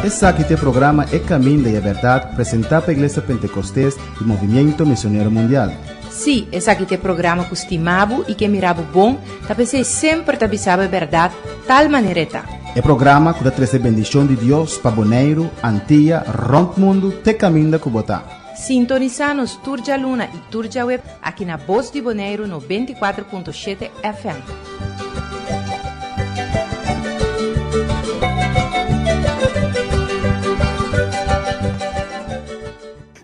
Esaki ta e programa E Caminda y e Berdad presenta pa Iglesia Pentecostes y Movimiento Misionero Mundial. Sí, esaki ta e programa ku stima bo i ke mira bo bon, ta p'esei semper ta bisa bo e bèrdat tal manera e ta. E programa ku ta trese bendishon di Dios pa Boneiru, Antia, rònt mundu te kaminda ku bo ta. Sintonisá nos tur djaluna i tur djaweb aki na Bos di Boneiru 94.7 FM.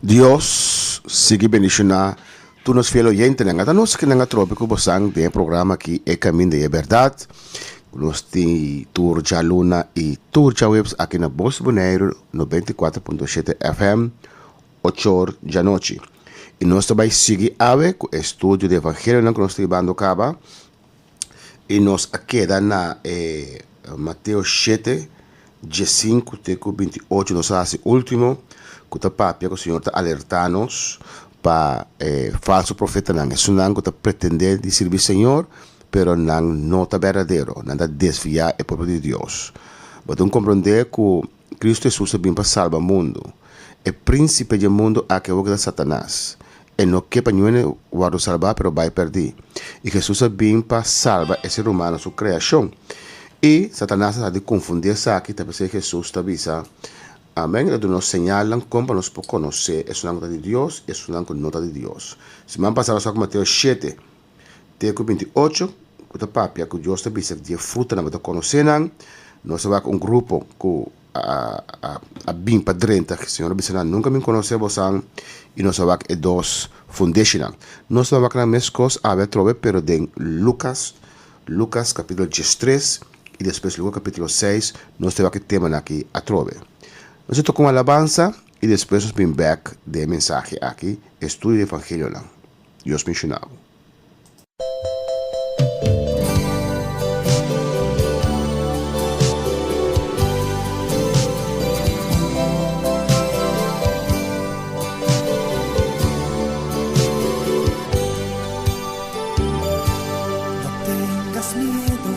Dios sigui bendiciona tur nos fiel oyentenan. Ata nos kinan atrobe cu bosan den e programa aki E Caminda y e Berdad. Nos tin tur djaluna y tur djaweps aki na Bos Boneiru 94.7 FM ocho or djanochi. Y nos ta bay sigui awe cu e studio di Evangelionan cu nos ta hibando caba. Y nos a keda na e Mateo shete, diesinku te ku binti ocho. Nos a hasi ultimo ku ta papia ku Señor ta alertá nos pa e falso profetanan, esunnan ku ta pretendé di sirbi Señor, pero nan no ta berdadero, nan ta desviá e pueblo di Dios. Bo tin komprondé ku Cristo Hesus a bin pa salba mundu. E prínsipe dje mundu aki awor ku ta Satanas. E no ke pa niun hende wòrdu salbá pero bai pèrdí. I Hesus a bin pa salba e ser humano su kreashon. I Satanas a sa di konfundí esaki, ta p'esei Hesus ta bisa, Amèn, e ta duna nos señalnan kon pa nos por konosé esunnan ku ta di Dios i esunnan ku no ta di Dios. Siman pasá nos wak Mateo shete te ku 28 ku ta papia ku Dios ta bisa di e frutanan bo ta konosé nan. Nos a wak un grupo ku a a bin pa drenta, Señor a bisa nan nunka mi konosé bosan i nos a wak e dos fundeshinan. Nos ta wak nan meskos awe atrobe pero den Lukas, Lukas kapitulo diestres i despues Lukas kapitulo seis nos ta wak e temanan aki atrobe. Nos a toka un alabansa i despues nos bin bèk den e mensahe aki, Estudio di Evangelionan. Dios benshoná bo. No tengas miedo,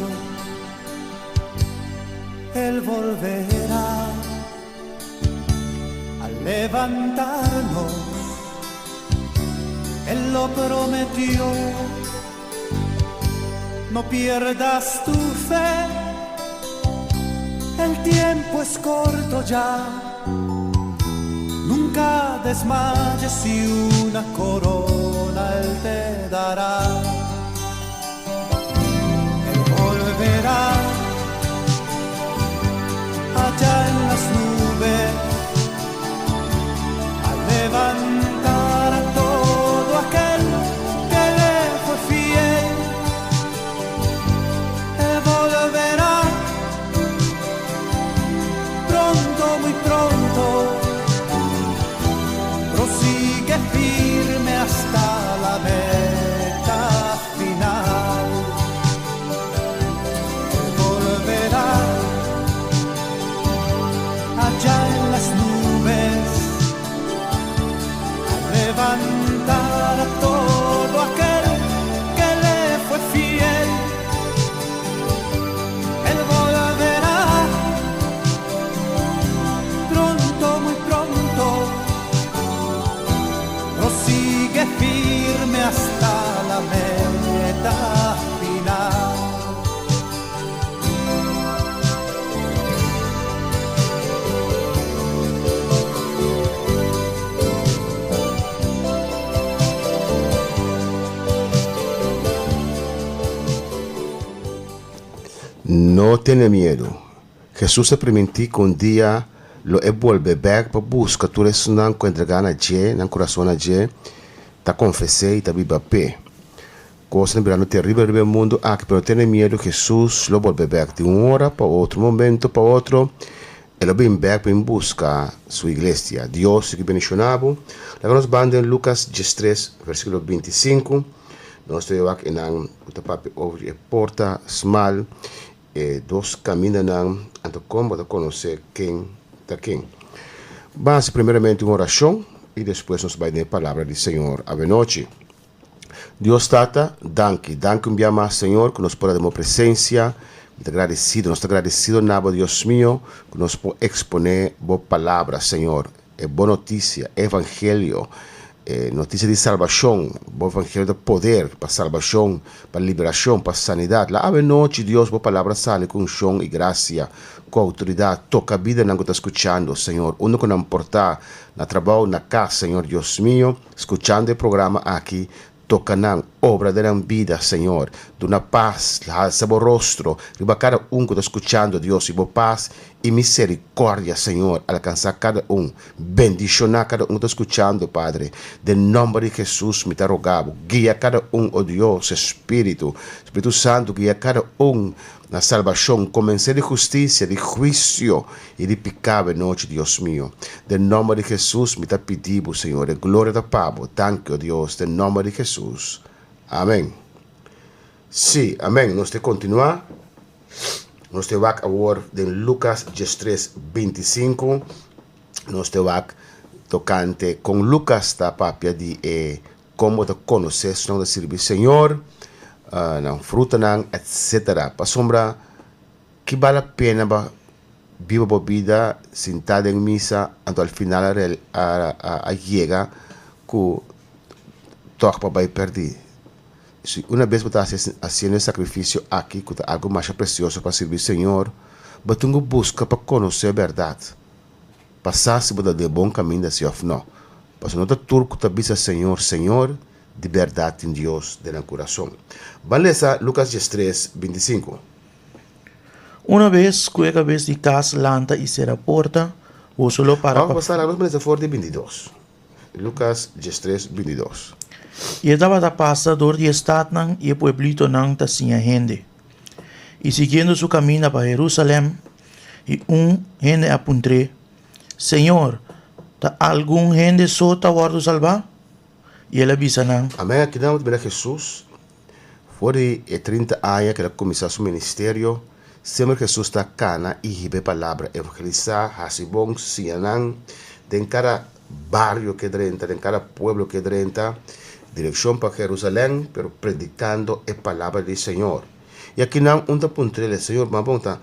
Él volverá a levantarnos. Él lo prometió. No pierdas tu fe, el tiempo es corto ya. Nunca desmayes y una corona Él te dará. Él volverá allá en las nubes a levantar a todo aquel que le fue fiel. Él volverá pronto, muy pronto. Prosigue firme hasta la meta final. Él volverá allá en las nubes a levantar a todo aquel que le fue fiel. Él volverá pronto, muy pronto. Prosigue firme hasta la meta final. No tene miedu. Hesus a primintí ku un dia lo e bolbe bèk pa buska tur esunnan ku entregá na dje nan kurason na dje, ta konfes'é i ta biba p'e. Kosnan birando teribel riba e mundu aki, pero no tene miedu, Hesus lo bolbe bèk di un ora pa otro, un momento pa otro, e lo bin bèk pa bin buska su iglesia. Dios sigui bendishoná bo. Laga nos ban den Lukas diestres, versíkulo 25. Nos ta wak einan ku ta papia over di e porta smal, e dos kamindanan, anto kon bo ta konosé ken ta ken. Ban hasi primeramente un orashon i despues nos bai den e palabra di Señor awenochi. Dios Tata, danki, danki un bia mas, Señor, ku nos por a den bo presensia, Mi ta gradesido, nos ta gradesido na bo, Dios mio, ku nos por eksponé bo palabra, Señor, e bon notisia, e evangelio, e notisia di salbashon, bo evangelio ta poder pa salbashon, pa liberashon, pa sanidat. La awe nochi, Dios, bo palabra sali ku unshon i grasia, ku outoridat, toka bidanan ku ta skuchando, Señor, unda ku nan por ta, na trabou, na kas, Señor Dios mio, skuchando e programa aki, Toka nan, obra den nan bida, Señor. Duna pas, halsa bo rostro riba kada un ku ta skuchando, Dios, i bo pas i miserikordia, Señor, alkansá kada un. Bendishoná kada un ku ta skuchando, Padre. Den nòmber di Hesus mi ta roga bo, guia kada un, o Dios, Spiritu, Spiritu Santu, guia kada un na salbashon, konbensé di hustisia, di huisio i di piká bo e nochi, Dios mio. Den nòmber di Hesus mi ta pidi bo, Señor, e gloria ta pa bo. Danki, o Dios, den nòmber di Hesus. Amen. Sí, amen. Nos ta kontinuá. Nos ta wak awor den Lukas diestres, bintisinku. Nos ta wak tokante kon Lukas ta papia di e kon bo ta konosé esnan ku ta sirbi Señor, nan frutanan, etsetera. Pasobra ki bal la pena pa biba bo bida sintá den misa anto al final a a yega ku tòg pa bai pèrdí. Si una bes bo ta hasi hasiendo e sakrifisio aki ku ta algu masha presioso pa sirbi Señor, bo tin ku buska pa konosé bèrdat, pa sa si bo ta den bon kaminda si òf nò. Pasobra no ta tur ku ta bisa Señor, Señor, di bèrdat tin Dios den nan kurason. Ban lesa Lukas diestres, bintisinku. Una bes ku e kabes di kas lanta i sera porta, boso lo para pa. Pasá nos mester for di bintidos. Lukas diestres, bintidos. I e tabata pasa dor di e statnan i e pueblitonan ta siña hende. I siguiendo su kaminda pa Herusalèm, i un hende a puntr'é, Señor, ta algun hende so ta wòrdu salbá? I el a bisa nan. Amén, aki nan bo ta mira Hesus For di e trinta aña ku el a kuminsá su ministerio, semper Hesus ta kana i hiba e palabra, evangelisá, hasi bon, siña nan den kada bario ku e drenta, den kada pueblo ku e drenta, direkshon pa Herusalèm, pero predikando e palabra di Señor. I akinan un ta puntr'el, Señor, ma bon ta,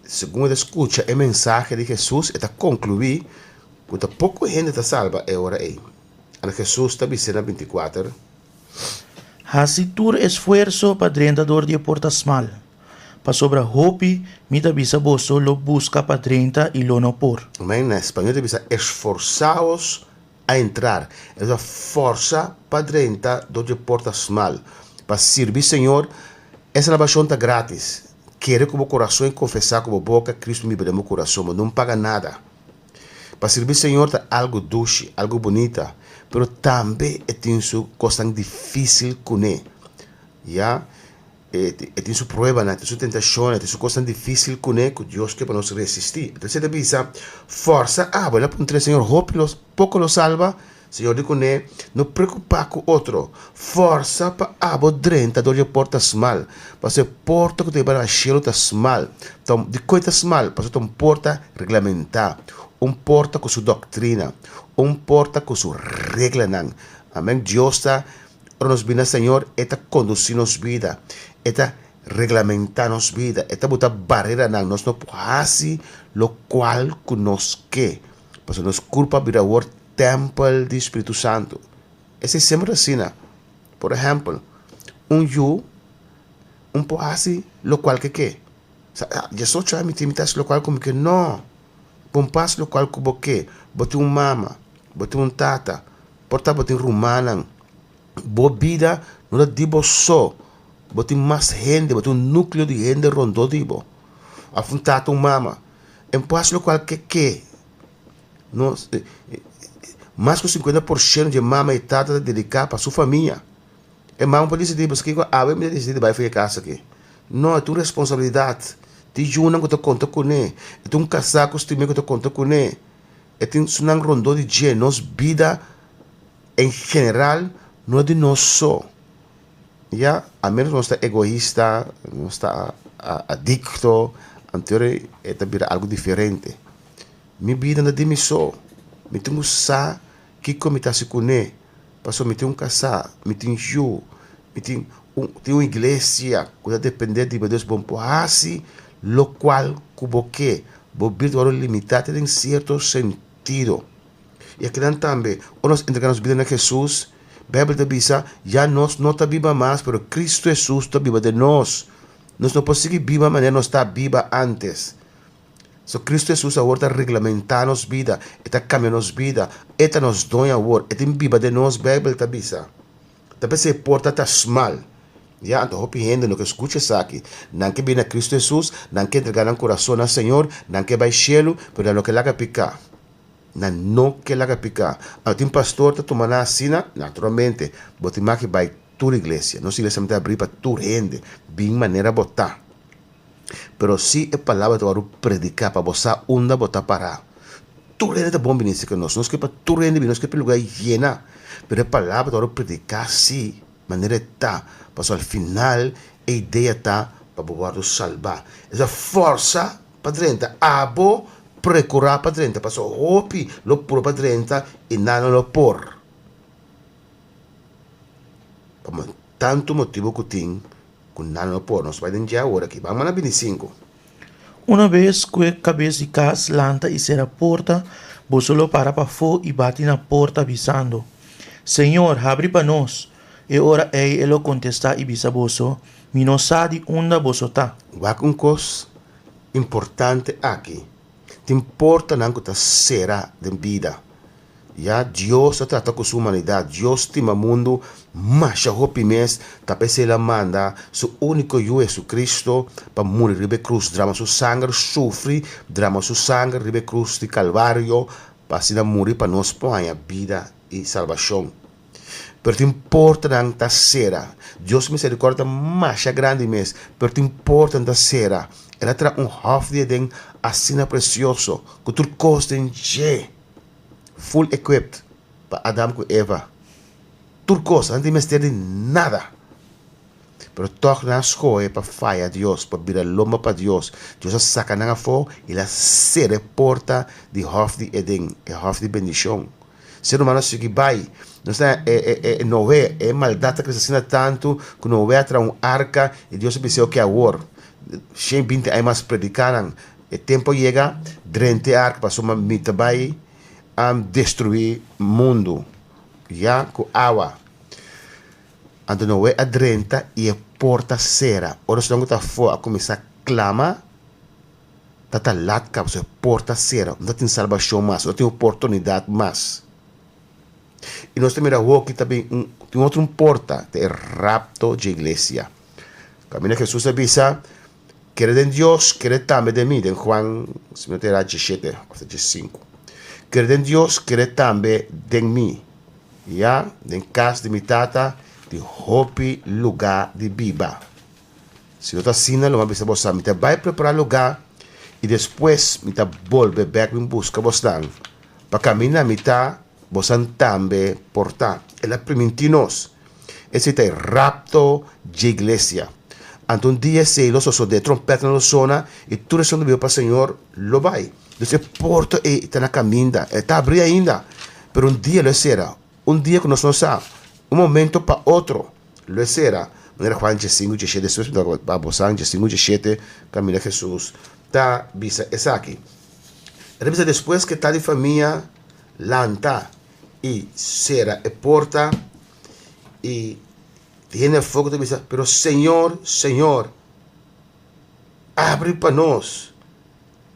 segun e ta skucha e mensahe di Hesus, e ta konkluí ku ta poko hende ta salba e ora ei. Anto Hesus ta bis'é na binti kuater. Hasi tur esfuerso pa drenta dor di e porta smal, pasobra hopi, mi ta bisa boso, lo buska pa drenta i lo no por. Amén. Na español ta bisa esforsaos a entrar. E ta forsa pa drenta dor di e porta smal. Pa sirbi Señor, e salbashon ta gratis. Kere ku bo kurason i konfesá ku bo boka Kristu biba den bo kurason. Bo no paga nada. Pa sirbi Señor ta algu dushi, algu bunita, pero tambe e tin su kosnan difísil kuné. Ya, e e tin su pruebanan, e tin su tentashonnan, e tin su kosnan difísil kuné ku Dios ke pa nos resistí. Entonces e ta bisa, Fòrsa abo. El a puntra e Señor, Hopi lo, poko lo salba? Señor di kuné, No preokupá ku otro. Fòrsa pa abo drenta dor di e porta smal, pasobra e porta ku ta hiba na shelu ta smal. Ta un, dikon e ta smal? Pasobra ta un porta reglamentá, un porta ku su doktrina, un porta ku su reglanan. Amèn. Dios ta, ora nos bini na Señor, E ta kondusí nos bida, E ta reglamentá nos bida, E ta buta bareranan. Nos no por hasi lokual ku nos ke, pasobra nos kurpa a bira awor tèmpel di Spiritu Santu. Esei semper ta asina. Por ehèmpel, un yu un por hasi lokual ke ke. Sa, diesocho aña mi tin mi ta hasi lokual ku mi ke. No! Bo no por hasi lokual ku bo ke. Bo tin un mama, bo tin un tata, por ta bo tin rumannan. Bo bida no ta di bo so. Bo tin mas hende, bo tin un núkleo di hende rondó di bo. Òf un tata, un mama. E por hasi lokual ke ke. Nos, mas ku sinkuenta por shento di e mama i tata ta dediká pa su famia. E mama por disidí, Pasobra kiko awe mi ta disidí di bai for e kas aki. No, e ta un responsabilidat. Tin yunan ku ta konta kuné, e tin un kasá ku stim'é ku ta konta kuné, e tin esnan rondó di dje. Nos bida en general no ta di nos so. Ya, a ménos nos ta egoista, nos ta adikto, anto e ta bira algu diferente. Mi bida no ta di mi so. Mi tin ku sa kiko mi ta hasi kuné. Pasobra mi tin un kasá, mi tin yu, mi tin. Un, tin un iglesia ku ta dependé di bo, dus bo no por hasi lokual ku bo ke. Bo bida ta wòrdu limitá te den sierto sentido. I akinan tambe, ora nos entregá nos bida na Hesus, Beibel ta bisa, ya nos no ta biba mas, pero Kristu Hesus ta biba den nos. Nos no por sigui biba manera nos ta biba ántes. So Kristu Hesus awor ta reglamentá nos bida, e ta kambia nos bida, e ta nos doño awor, e tin biba den nos, Beibel ta bisa. Ta p'esei e porta ta smal. Ya, anto hopi hende no ke skucha esaki. Nan ke bini na Kristu Hesus, nan ke entregá nan kurason na Señor, nan ke bai shelu, pero nan no ke laga piká. Nan no ke laga piká. Anto tin pastor ta tuma nan asina? Naturalmente, bo tin mag di bai tur iglesia. Nos iglesia ta abrí pa tur hende. Bin manera bo ta. Pero si e palabra ta wòrdu prediká pa bo sa unda bo ta pará. Tur hende ta bon bini serka nos. Nos ke pa tur hende bini, nos ke pa e lugá yena. Pero e palabra ta wòrdu prediká si manera e ta, pasobra al final e idea ta pa bo wòrdu salbá. Esei fòrsa pa drenta. Abo prekurá pa drenta, pasobra hopi lo purba pa drenta i nan no lo por. Pa tantu motibu ku tin ku nan lo por. Nos bai den dje awor aki. Ban manda bini sinku. Una bes ku e kabes di kas lanta i sera porta, boso lo para pafó i bati na porta bisando, Señor, habri pa nos! E ora ei e lo kontestá i bisa boso, Mi no sa di unda boso ta. Wak un kos importante aki, tin portanan ku ta sera den bida. Ya, Dios ta trata ku su humanidat. Dios stima mundu masha hopi mes, ta p'esei el a manda su úniko Yu Jesucristo pa muri riba e krus, drama su sanger, sufri, drama su sanger riba e krus di Kalvario, pa asina muri pa nos por haña bida i salbashon. Pero tin portanan ta sera. Dios su misericordia ta masha grandi mes, pero tin portanan ta sera. El a traha un hòf di Edén asina presioso, ku tur kos den dje. Full equipped pa Adam ku Eva. Tur kos, nan tin mester di nada. Pero tòg nan a skohe pa faya Dios, pa bira lomba pa Dios. Dios a saka nan afó i el a sera e porta di hòf di Edén, e hòf di bendishon. Ser humano a sigui bai. Nos ta e e e Noé, e maldat a krese asina tantu ku Noé a traha un arka i Dios a bis'é, oke awor, 120 aña mas prediká nan. E tempu a yega, drenta e arka, pasobra mi ta bai destruí mundu ya ku awa. Anto Noé a drenta i e porta sera. Ora esnan ku ta afó a kuminsá klama, ta ta lat kaba, pasobra e porta sera. No ta tin salbashon mas, no tin oportunidat mas. I nos ta mira awoki ta bin un tin otro un porta, ta e rapto dje iglesia. Kaminda Hesus a bisa, Kere den Dios, kere tambe den mi, den Juan, si mi no ta era, diesshete òf ta diesinku. Kere den Dios, kere tambe den mi. Ya, den kas di mi Tata tin hopi lugá di biba. Si no ta asina, lo mi a bisa boso, mi ta bai prepará lugá i despues mi ta bolbe bèk bin buska bosnan, pa kaminda mi ta, bosan tambe por ta. El a primintí nos. Esei ta e rapto dje iglesia. Anto un dia esei lo sosodé, trompètnan lo sona i tur esnan ku biba pa Señor lo bai. Dus e porta ei ta na kaminda, e ta abrí ainda, pero un dia lo e sera, un dia ku nos no sa, un momento pa otro lo e sera. Manera Juan diesinku diesshete, despues mi ta pa bosan diesinku diesshete kaminda Hesus ta bisa esaki. E ta bisa despues ku e ta di famia lanta i sera e porta i hende afó ku ta bisa, pero Señor, Señor, abri pa nos.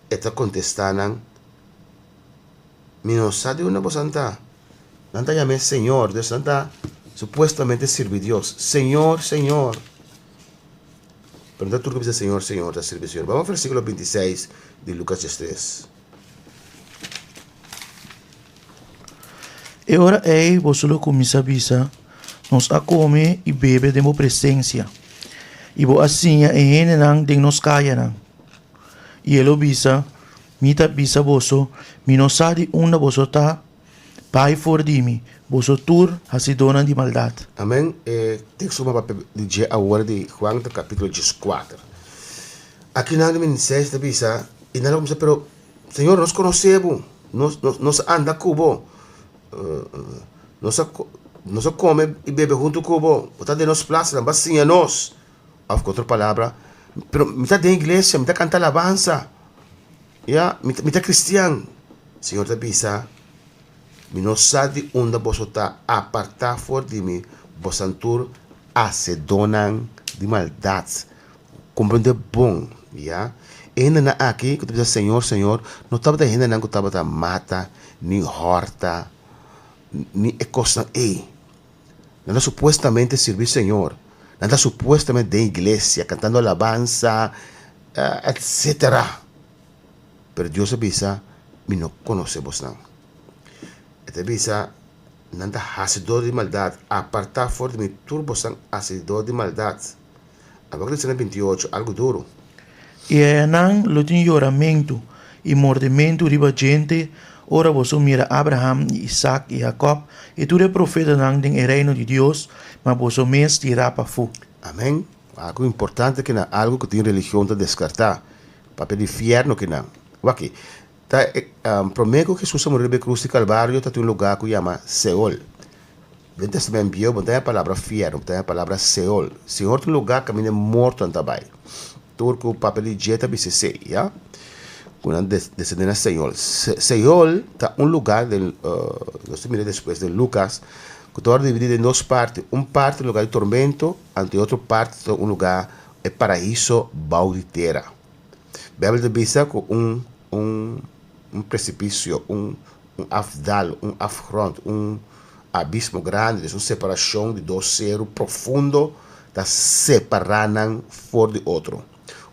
E ta kontestá nan, Mi no sa di unda boso ta. Nan ta yam'é Señor, dus nan ta supuestamente sirbi Dios. Señor, Señor. Pero no ta tur ku bisa Señor, Señor ta sirbi Señor. Bamos versíkulo bintiseis di Lukas diestres. E ora ei boso lo kuminsá bisa, Nos a kome i bebe den bo presensia, i bo a siña e hendenan den nos kayanan. I e lo bisa, Mi ta bisa boso, mi no sa di unda boso ta, bai for di mi, boso tur hasidónan di maldat. Amen. E teksto ku mi a papia di dje awor di Juan ta kapítulo dieskuater. Aki nan di 26 ta bisa, i nan lo kuminsá, pero Señor, nos konosé bo, nos, nos, nos a anda ku bo, nos a, Nos a kome i bebe huntu ku bo, bo ta den nos plasanan, bo a siña nos. Òf ku otro palabra, pero mi ta den iglesia, mi ta kanta alabansa, ya, mi ta kristian. Señor ta bisa, Mi no sa di unda boso ta, apartá for di mi, bosan tur hasedónan di maldat. Komprendé bon, ya. E hendenan aki ku ta bisa Señor, Señor, no tabata e hendenan ku tabata mata, ni hòrta, ni e kosnan ei. Nan ta supuestamente sirbi Señor, nan ta supuestamente den iglesia kantando alabansa, etcetera. Pero Dios a bisa, Mi no konosé bosnan. E ta bisa, Nan ta hasidor di maldat, apartá for di mi tur bosnan hasidor di maldat. Apocalipsis 28, algu duru. I ayanan lo tin yoramentu i mordementu riba djente ora boso mira Abraham i Isak i Jakòb i tur e profetanan den e Reino di Dios, ma boso mes tirá pafó. Amèn. Algu importante kinan, algu ku tin religion ta deskartá. Papia di fièrnu kinan. Wak-ki, ta e promé ku Hesus a muri riba e krus di Kalvario ta tin un lugá ku yama Seol. Den Testament Bieu bo no ta haña palabra fièrnu, bo ta haña palabra Seol. Seol ta un lugá kaminda e mortonan ta bai. Tur ku papia di dje ta bisa esei, ya. Ku nan desendé na Seol. Seol ta un lugá den, nos ta mira despues den Lukas, ku ta wòrdu dividí den dos parti. Un parti un lugá di tormento, anto e otro parti ta un lugá, e paraiso bou di tera. Beibel ta bisa ku un un un presipisio, un un afdal, un afgrond, un abismo grandi, dus un separashon di dos seru profundo ta separá nan for di otro.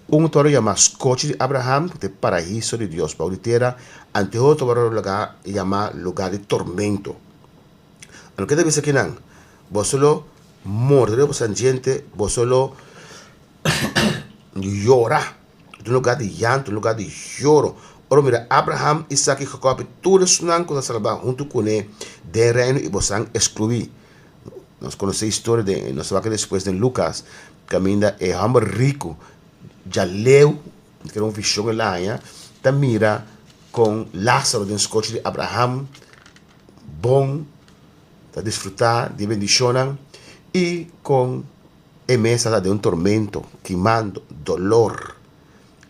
Un ta wòrdu yamá skochi di Abraham, ku ta e paraiso di Dios bou di tera, anto e otro ta wòrdu yamá lugá di tormento. Loke ta bisa kinan, Boso lo morde riba boso djente, boso lo yora. Ta un lugá di llanto, un lugá di yoro. Ora bo mira Abraham, Isak i Jakòb i tur esnan ku ta salbá huntu kuné den Reino i boso ekskluí. Nos konosé historia den, nos ta wak despues den Lukas, kaminda e hòmber riku djaleu, ku era un vishon el a haña, ta mira kon Lázaro den skochi di Abraham bon, ta disfrutá di e bendishonnan i kon E mes ta den un tormento, kimando, dolor.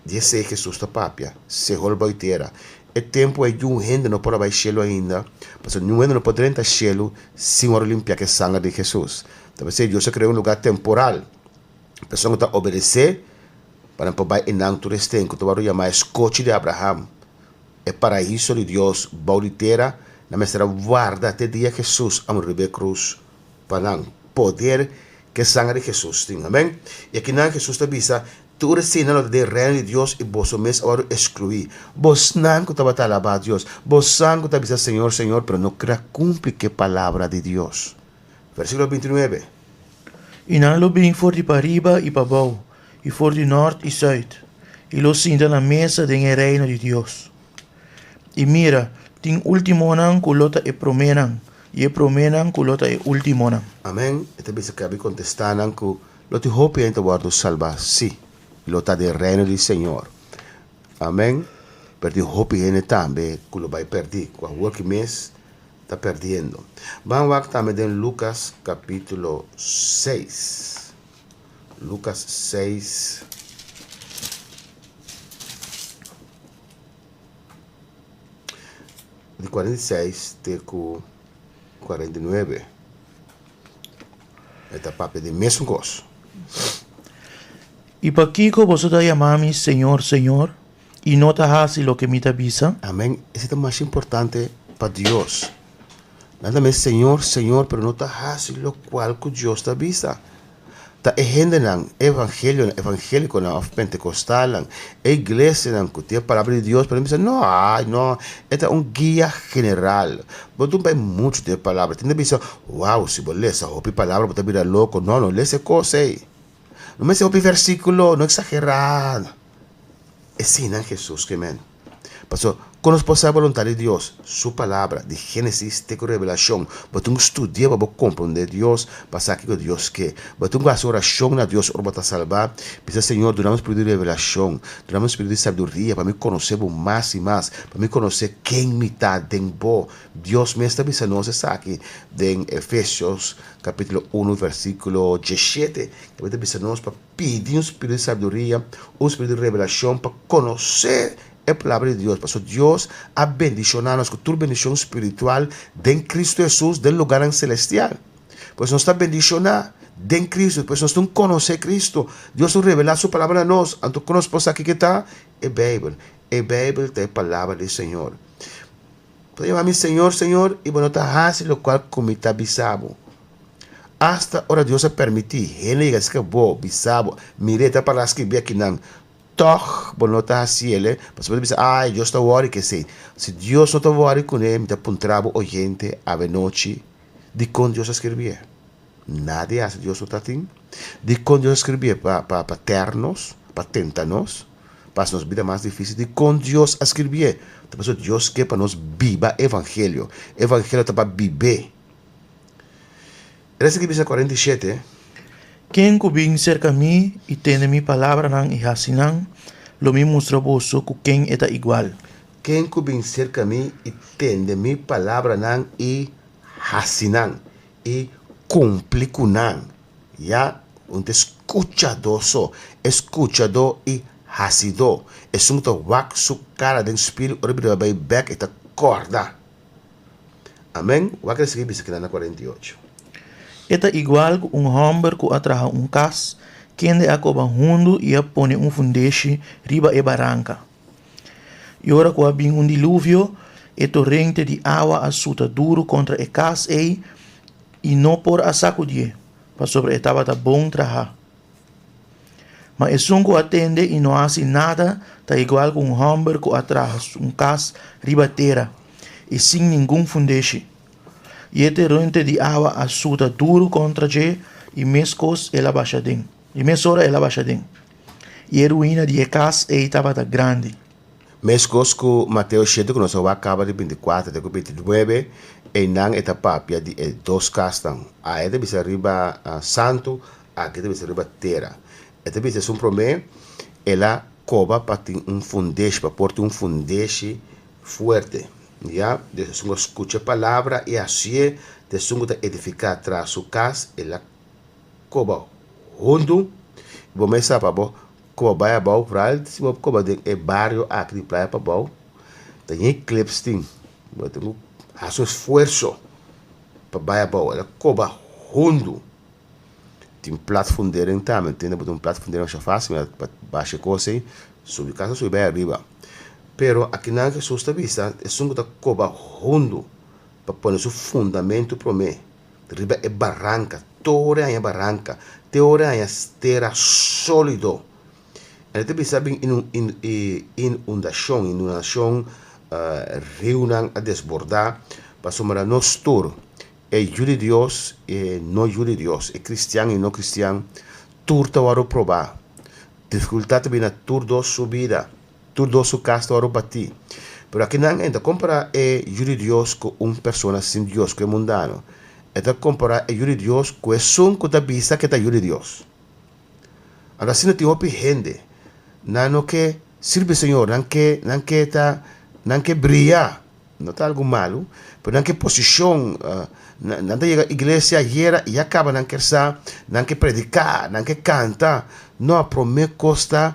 Di esei Hesus ta papia, Sehol bai tera. E tempu ei niun hende no por a bai shelu ainda, pasobra niun hende no por drenta shelu sin wòrdu limpiá ku e sanger di Hesus. Ta p'esei Dios a krea un lugá temporal. Persona ku ta obedesé pa nan por bai einan tur esten ku ta wòrdu yamá e skochi di Abraham, e paraiso di Dios bou di tera, nan mester a warda te dia Hesus a muri riba e krus pa nan poder ke sanger di Hesus tin. Amen. I akinan Hesus ta bisa, Tur eseinan lo ta den Reino di Dios i boso mes a wòrdu eskluí. Bosnan ku tabata alabá Dios, bosnan ku ta bisa Señor, Señor, pero no kere a kumpli ke palabra di Dios. Versíkulo bintinuebe. I nan lo bin for di pariba i pabou, i for di nòrt i sùit, i lo sinta na mesa den e Reino di Dios. I mira, tin últimonan ku lo ta e proménan, I e proménan ku lo ta e últimonan. Amèn. E ta bisa kabi kontestá nan ku lo tin hopi hende ta wòrdu salbá, sí, i lo ta den Reino di Señor. Amèn. Pero tin hopi hende tambe ku lo bai pèrdí, ku awor ki mes ta pèrdiendo. Ban wak tambe den Lukas kapítulo seis. Lukas seis. Di 46 te ku 49 e ta papia di mesun kos. I pakiko boso ta yama mi Señor, Señor, i no ta hasi loke mi ta bisa? Amen. Esei ta mas importante pa Dios. Nan ta mes Señor, Señor, pero no ta hasi lokual ku Dios ta bisa. Ta e hendenan, evangelionan, evangélikonan òf pentekostalnan, e iglesianan ku tin e palabra di Dios, pero nan bisa, no, ai no, e ta un guia general. Bo no bai muchu den e palabra. Tin ta bisa, wow, si bo lesa hopi palabra bo ta bira loko. No, no lesa e kos ei. No mester hopi versíkulo, no eksagerá. Eseinan Hesus ke men. Pasobra. Kon nos por sa e boluntat di Dios? Su Palabra, di Génesis te ku Revelashon. Bo tin ku studia pa bo komprondé Dios, pa sa kiko Dios ke. Bo tin ku hasi orashon na Dios ora bo ta salbá. Bisa, Señor, duna mi un spiritu di revelashon, duna mi un spiritu di sabiduria pa mi konosé bo mas i mas, pa mi konosé ken mi ta den bo. Dios mes ta bisa nos esaki den Efesios kapítulo unu versíkulo diesshete. E ta bisa nos pa pidi un spiritu di sabiduria, un spiritu di revelashon pa konosé E Palabra di Dios, pasobra Dios a bendishoná nos ku tur bendishon spiritual den Kristu Hesus den lugánan selestial. Pues nos ta bendishoná den Kristu, pues nos tin konosé Kristu. Dios a revelá su Palabra na nos, anto kon nos por sa kiko ta? E Beibel. E Beibel ta e Palabra di Señor. Bo ta yama mi Señor, Señor, i bo no ta hasi lokual ku mi ta bisa bo. Asta ora Dios a permití hende yega serka bo, bisa bo, Mir'é ta pará skibí akinan. Tòg bo no ta hasi el, pasobra bo ta bisa, Ai, Dios ta wòri ku esei. Si Dios no ta wòri kuné, mi ta puntra bo oyente avenochi, dikon Dios a skirbié? Nadie hasi Dios no ta tin. Dikon Dios a skirbié? Pa pa pa tèr nos? Pa tenta nos? Pa hasi nos bida mas difísil? Dikon Dios a skirbié? Ta pasobra Dios ke pa nos biba evangelio. Evangelio ta pa bib'é. El a sigui bisa 47. Ken ku bin serka mi i tende mi palabranan i hasi nan, lo mi mustra boso ku ken e ta igual. Ken ku bin serka mi i tende mi palabranan i hasi nan, i kumpli ku nan, ya, un ta e skuchadó so, e skuchadó i hasidó, esun ku ta wak su kara den spil ora e bira bai bèk e ta kòrda. Amen. Wak el sigui bisa kila na 48. E ta igual ku un hòmber ku a traha un kas, kende a koba hundu i a pone un fundeshi riba e baranka. I ora ku a bin un diluvio, e torente di awa a suta duru kontra e kas ei i no por a sakudié, pasobra e tabata bon trahá. Ma esun ku a tende i no a hasi nada ta igual ku un hòmber ku a traha un kas riba tera i sin ningun fundeshi. I e terente di awa a suta duru kontra dje i meskos el a basha den, i mesora el a basha den. I e ruina di e kas ei tabata grandi. Meskos ku Mateo shete ku nos a wak kaba di bintikuater te ku bintinuebe, einan e ta papia di e dos kasnan. Aya ta bisa riba santu, aki ta bisa riba tera. E ta bisa esun promé, el a koba pa tin un fundeshi, pa por tin un fundeshi fuerte. Ya, des esun ku a skucha e palabra i hasié, ta esun ku ta edifiká tras su kas, el a koba huntu. Bo mes sa pa bo Koba bai abou, vooral si bo koba den e bario aki di Playa Pabou, ta yen clips tin. Bo tin ku hasi un esfuerso pa bai abou. El a koba hundu. Tin plat fundering tambe, entiende? Bo tin un plat fundering masha fácil, mira pa basha e kos ei, subi kasa subi bai ariba. Pero akinan Hesus ta bisa, esun ku ta koba hundu pa pone su fundamentu promé. Riba e baranka, tur e haña baranka, te ora e haña tera sólido. E ta bisa bin inundashon, inundashon, riunan a desbordá, pasobra nos tur, e yu di Dios i e no yu di Dios, e kristian i no kristian, tur ta wòrdu probá. Difikultat ta bini na tur dos su bida. Tur dos su kas ta wòrdu batí. Pero akinan e no ta kompará e Yu di Dios ku un persona sin Dios, ku e mundano. E ta kompará e Yu di Dios ku esun ku ta bisa ku e ta Yu di Dios. Anto asina tin hopi hende, nan no ke sirbi Señor, nan ke nan ke ta nan ke bria, no ta algu malu, pero nan ke posishon, nan ta yega iglesia ayera i ya kaba nan ker sa, nan ke prediká, nan ke kanta. No, promé kos ta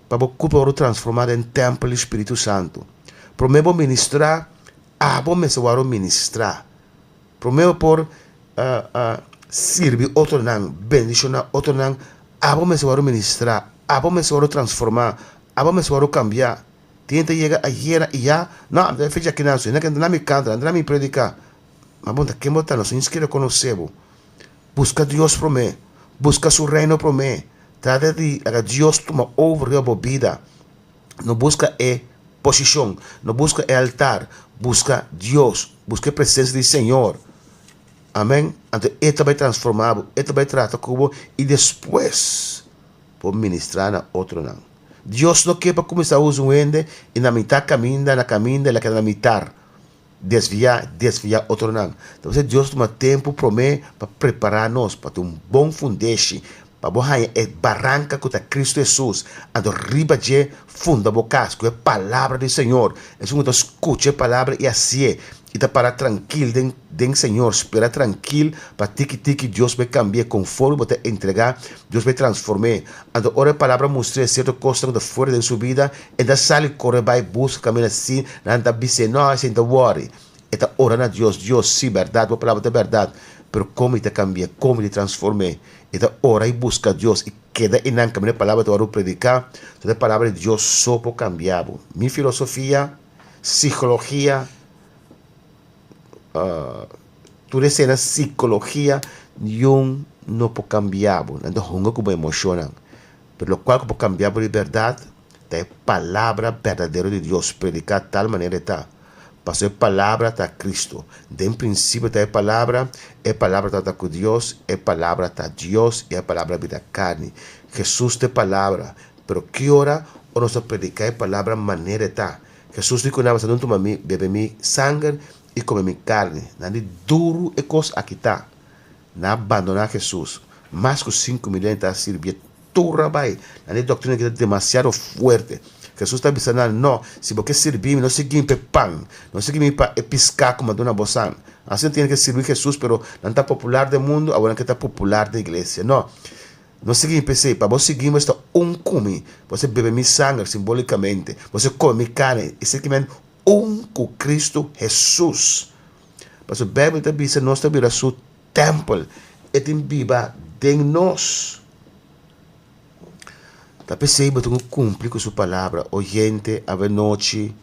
Pa bo kurpa wòrdu transformá den tèmpel di Spiritu Santu. Promé bo ministrá, abo mester wòrdu ministrá. Promé bo por sirbi otronan, bendishoná otronan, abo mester wòrdu ministrá, abo mester wòrdu transformá, abo mester wòrdu kambiá. Tin hende ta yega ayera i ya, no, mi ta e fecha akinan, so hende a kende mi kanta, nan ta mi prediká. Ma bo ta ken bo ta? Nos no sikiera konosé bo. Buska Dios promé, buska Su Reino promé. Trata di laga Dios tuma over riba bo bida. No buska e posishon, no buska e altar, buska Dios, buska e presensia di Señor. Amen. Anto E ta bai transforma bo, E ta bai trata ku bo i despues bo ministra na otronan. Dios no ke pa kuminsá usa un hende i na mitá kaminda, na kaminda el a keda na mitar, desviá, desviá otronan. Ta p'esei Dios tuma tempu promé pa prepará nos pa tin un bon fundeshi, pa bo haña e baranka ku ta Kristu Hesus, anto riba dje funda bo kas ku e palabra di Señor. Esun ku ta skucha e palabra i hasié i ta para trankil den den Señor, spera trankil pa tiki tiki Dios bai kambi'é konforme bo ta entregá, Dios bai transform'é. Anto ora e palabra mustr'é sierto kosnan ku ta fuera den su bida, e ta sali kore bai buska kaminda sin nan ta bis'é, No, esei no ta wòri. E ta ora na Dios, Dios, sí, bèrdat, bo palabra ta bèrdat, pero kon mi ta kambi'é, kon mi ta transform'é? E ta ora i buska Dios i keda einan kaminda e palabra ta wòrdu prediká, so ta e palabra di Dios so por kambia bo. Mi filosofia, psikologia, tur esena psikologia niun no por kambia bo, nan ta hunga ku bo emoshonnan, pero lokual ku por kambia bo di bèrdat ta e palabra berdadero di Dios prediká tal manera e ta. Pasobra e Palabra ta Cristo. Den principio ta e Palabra, e Palabra tabata cu Dios, e Palabra ta Dios y e Palabra a bira carni. Jesus ta e Palabra. Pero ki ora ora nos ta predica e Palabra manera e ta? Jesus di cu nan, Boso no tuma mi, bebe mi sanger y come mi carni. Nan di duru e cos aki ta. Nan a bandona Jesus. Mas cu 5000 hende ta sirbié Tur a bai. Nan e doktrina ki ta demasiado fuerte. Hesus ta bisa nan, No, si bo ke sirbi mi, no sigui mi pa e pan, no sigui mi pa e piská ku mi a duna bosan. Asina nan tene ke sirbi Hesus, pero nan ta popular den mundu, awor nan ke ta popular den iglesia. No, no sigui mi pa esei. Pa bo sigui mi, bo ta un ku mi. Bo ta bebe mi sanger, simbolikamente. Bo ta kome mi karni. Esei ki men un ku Kristu Hesus. Pasobra Beibel ta bisa nos ta bira su Tèmpel, e tin biba den nos. Ta p'esei bo tin ku kumpli ku su palabra. Oyente, avenochi,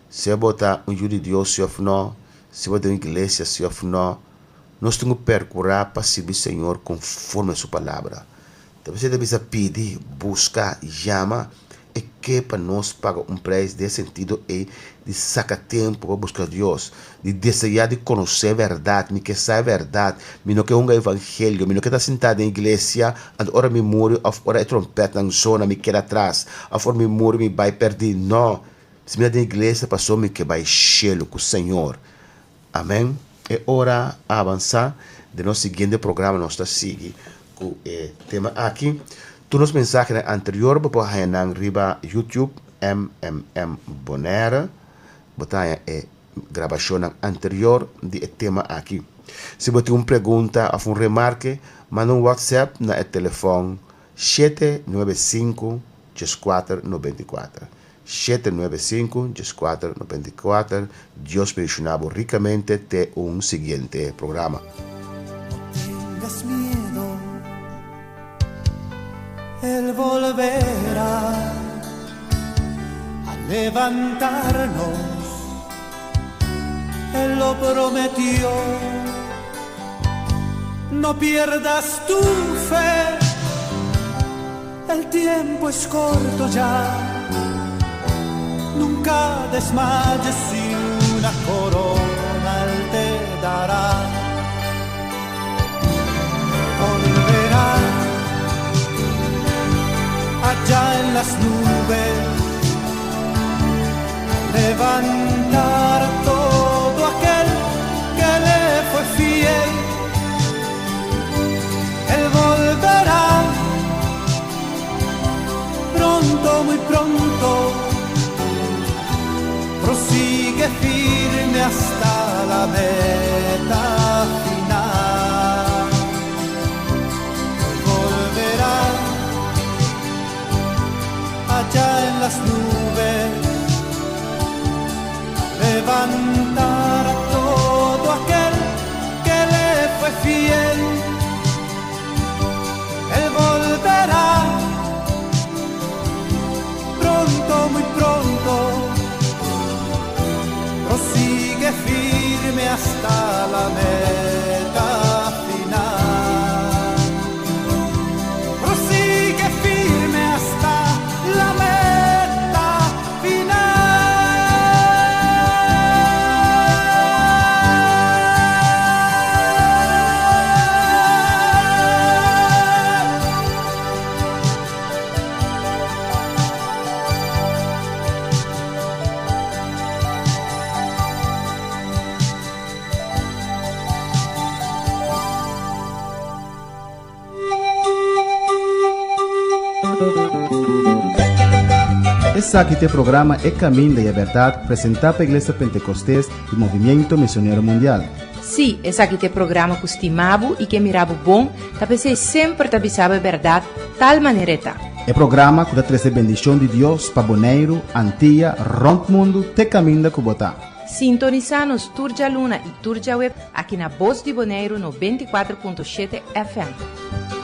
sea bo ta un yu di Dios si òf nò, si bo ta den iglesia si òf nò, nos tin ku perkurá pa sirbi Señor konforme su palabra. Ta p'esei ta bisa pidi, buska, yama, e ke pa nos paga un preis den e sentido ei di saka tempu pa buska Dios, di deseá di konosé bèrdat. Mi ke sa e bèrdat, mi no ke hunga evangelio, mi no ke ta sintá den iglesia anto ora mi muri òf ora e trompètnan zona mi keda atras òf ora mi muri mi bai pèrdí. No, si mi ta den iglesia pasobra mi ke bai shelu ku Señor. Amèn. E ora a avansá. Den nos siguiente programa nos ta sigui ku e tema aki. Tur nos mensahenan anterior bo por haña nan riba YouTube MMM Bonaire. Bo ta haña e grabashonnan anterior di e tema aki. Si bo tin un pregunta òf un remarke, manda un WhatsApp na e telefòn 795 14 94. 795 14 94 Dios bendiciona bo ricamente te un siguiente programa. No tengas miedo, Él volverá a levantarnos, Él lo prometió. No pierdas tu fe, el tiempo es corto ya. Nunca desmayes si una corona Él te dará. Volverá allá en las nubes, a levantar todo aquel que le fue fiel. Él volverá pronto, muy pronto. Prosigue firme hasta la meta final. Volverá allá en las nubes a levantar a todo aquel que le fue fiel. Él volverá pronto, muy pronto. Prosigue firme hasta la meta final. Prosigue firme hasta la meta final. Esaki ta e programa E Caminda y e Berdad, presenta pa Iglesia Pentecostes y Movimiento Misionero Mundial. Sí, esaki ta e programa ku stima bo i ke mira bo bon, ta p'esei semper ta bisa bo e bèrdat tal manera e ta. E programa ku ta trese bendishon di Dios pa Boneiru, Antia, rònt mundu te kaminda ku bo ta. Sintonisá nos tur djaluna i tur djaweps aki na Bos di Boneiru 94.7 FM.